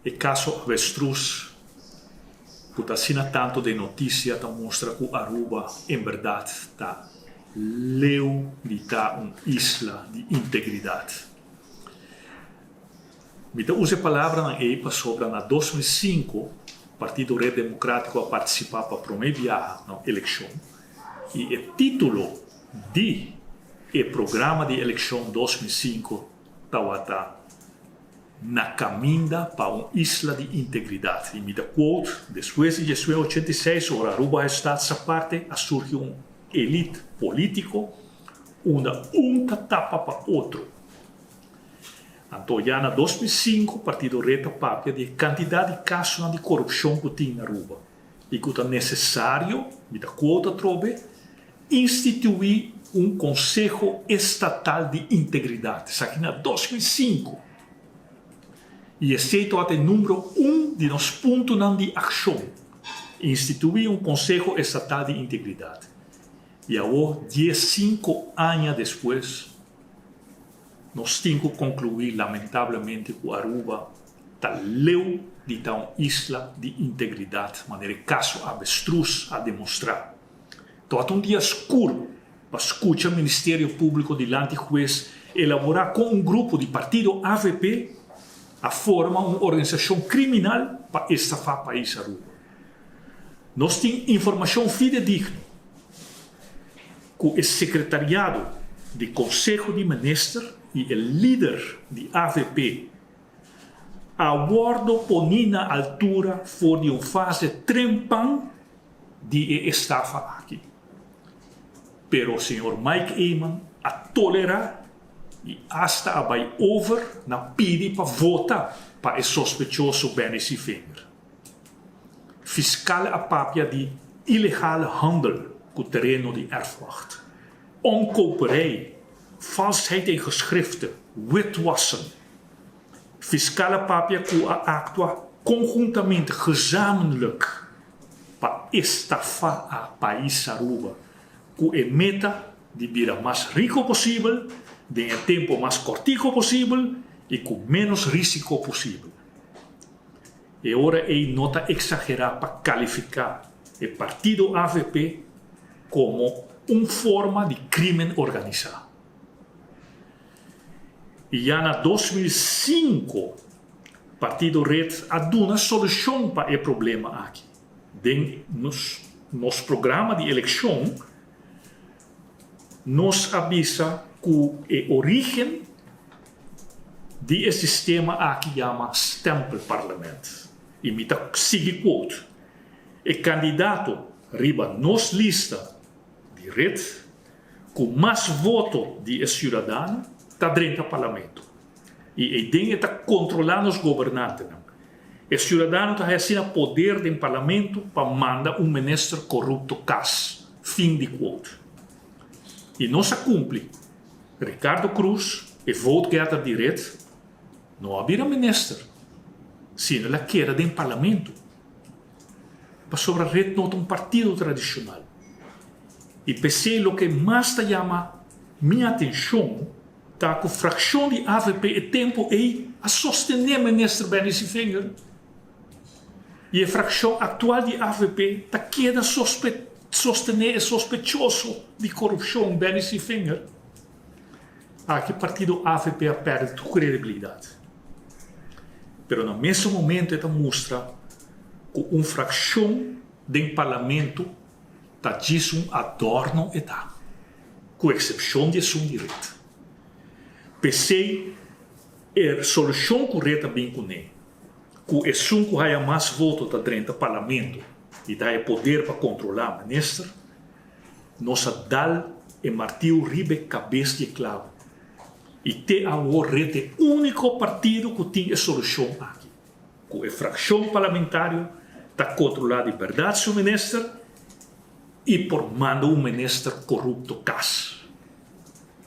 E caso Avestruz cu ta asina tanto den noticia ta mustra cu Aruba en berdad ta leu di ta un isla di integridad. Mi ta usa e palabranan ei pasobra na 2005 Partido Red Democratico a participa pa prome biaha na un eleccion y e titulo di e programa di eleccion 2005 tawata Na caminda pa un isla di integridad. Y mi ta quote, Despues di 1986 ora Aruba Staats Aparte a surgi un elite politico unda un ta tapa pa otro. Anto ya na 2005 Partido Red a papia di e cantidad di casonan di corupcion cu tin na Aruba y cu ta necesario, mi ta quote atrobe, Instituí un Konseho Estatal di Integridat, esaki na 2005, i esei tabata e número un di nos puntonan di akshon, instituí un Konseho Estatal di Integridat. I awor, 15 aña despues, nos tin ku konkluí lamentablemente ku Aruba ta leu di ta un isla di integridat, manera e kaso Avestruz a demostrá. Tabata un dia skur pa skucha Ministerio Públiko dilanti hues elaborá kon un grupo di partido avp a forma un organisashon kriminal pa estafá pais Aruba. Nos tin informashon fidedigno ku e sekretariado di Konseho di Minister i e lider di avp a wòrdu poní na altura for di un fase trempan di e estafa aki. Pero señor Mike Eman a tolera y hasta a bay over na pidi pa vota pa e sospechoso Benny Sevinger. Fiscal a papia di ilegale handel cu tereno di erfwacht, omkoperij, valsheid in geschriften, witwassen. Fiscal a papia cu a actua conhuntamente, gezamenlijk, pa estafa a pais Aruba cu e meta di bira mas rico posibel den e tempo mas cortico posibel y cu menos risico posibel. E ora ey no ta exagera pa califica e partido avp como un forma di crimen organisa. Y ya na 2005 Partido Red a duna solucion pa e problema aki. Den nos nos programa di eleccion nos a bisa cu e origen di e sistema aki yama stempelparlement. Y mi ta sigui quote, E candidato riba nos lista di Red cu mas voto di e ciudadano ta drenta parlamento. Y eyden e ta controla nos gobernantenan. E ciudadano ta haya asina poder den parlamento pa manda un minister corupto cas. Fin di quote. Y nos a cumpli. Ricardo Croes, e vote getter di red, no a bira minister, sino el a keda den parlamento. Pasobra red no ta un partido tradicional. Y p'esey loke mas ta yama mi atencion ta cu fraccion di avp e tempo ey a sostene Minister Benny Sevinger y e fraccion actual di avp ta keda sostene e sospechoso di corupcion Benny Sevinger. Aki partido avp a perde tur credibilidad. Pero na mesun momento e ta mustra cu un fraccion den Parlamento ta djis un adorno e ta, ku eksepshon di esun di ret. P'esei e solushon ku ret a bin kuné, ku esun ku haya mas voto ta drenta parlamento i ta haya poder pa kontrolá minister, nos a dal e martiu riba e kabes di e klabu. I te awor ret e úniko partido ku tin e solushon aki. Ku e frakshon parlamentario ta kontrolá di bèrdat su minister i por manda un minister korupto kas.